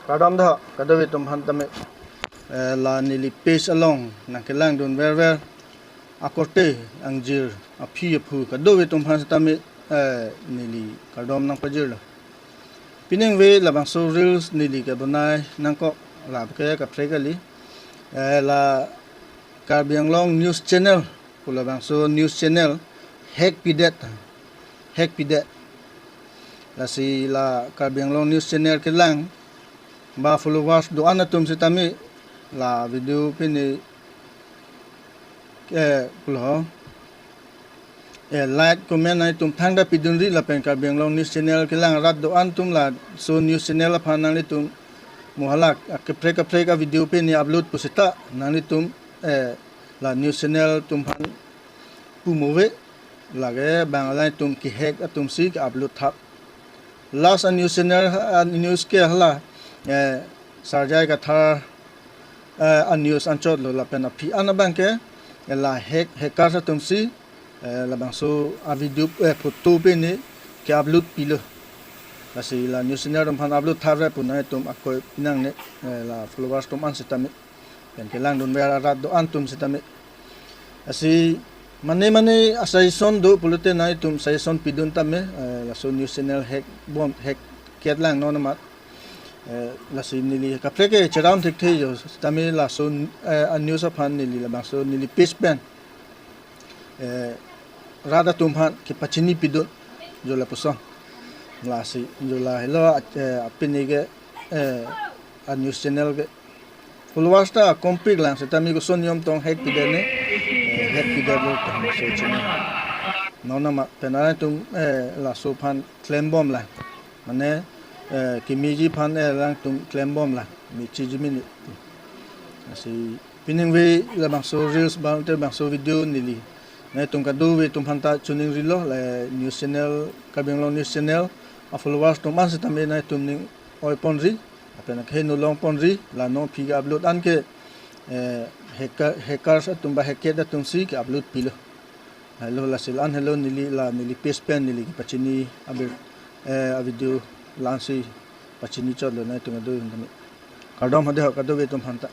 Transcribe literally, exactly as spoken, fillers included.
Kardom do, kadokave atum aphan tame, eh, la neli page along nangkelangdun verver akorte angjir aphi aphu kadokave atum aphan sitame, eh, neli kardom nangpajirlo. Piningve labangso reels neli kebonai nangkok la ke kaprek kali, eh, la Karbi Anglong News Channel pu labangso news channel hack pidet, hack pidet. Lasi la Karbi Anglong News Channel kelang ba followers do-an atum sitame la video pini, eh, pulo, eh, like, comment nangtum thangta pidunri lapen Karbi Anglong News Channel kelang arat do-an atum laso news channel aphan nanglitum mo hala kaprek kaprek a video pini upload pusita nanglitum, eh, la news channel atum aphan pu move, lake bang alangtum kehack atumsi ke-upload thap. Last a news channel, a news ke hala, eh, Sarjai Kathar, eh, a news anchotlo lapen aphi an abang ke, eh, la hack, hackers atumsi, eh, labangso a video, eh, photo pini ke-upload pilo. Lasi la news channel atum aphan upload thap re pu nangtum akoi pinangne, eh, la followers atum an sitame. Pen kelangdun verver arat do-an atum sitame. Lasi mane mane a suggestion do pulote nangtum suggestion pidun tame, eh, laso news channel hack bom, hack ket lang non amat. Eh, lasi neli kaprek ke cheram thekthe jo, sitame laso, eh, a news aphan neli labangso neli page pen, eh, rat atum aphan kepachini pidun jo lapuson. Lasi jo la helo, eh, apini ke, eh, a news channel ke followers ta kompik lang sitame koson niom tong hack pidet ne, eh, hack pidetlo tong so chini. Non amat pen alangtum, eh, laso aphan klem bom lang. Mane, eh, kemeji aphan, eh, alangtum klem bom lang. Mechiji mini. Lasi piningve labangso reels bang te bangso video neli nangtum kadokave atum aphanta choningrilo, la news channel, Karbi Anglong News Channel a followers atum an sitame nangtum ning oi ponri, lapen keheno long ponri, la non aphi ke-upload an ke, eh, hacker, hackers atum ba hacked atumsi ke-upload pilo. Helo, lasi la-an helo neli la neli page pen neli kepachini abir, eh, a video la-ansi pachini chotlo nangtum kadokave atum tame. Kardom hade ho kadokave atum aphanta.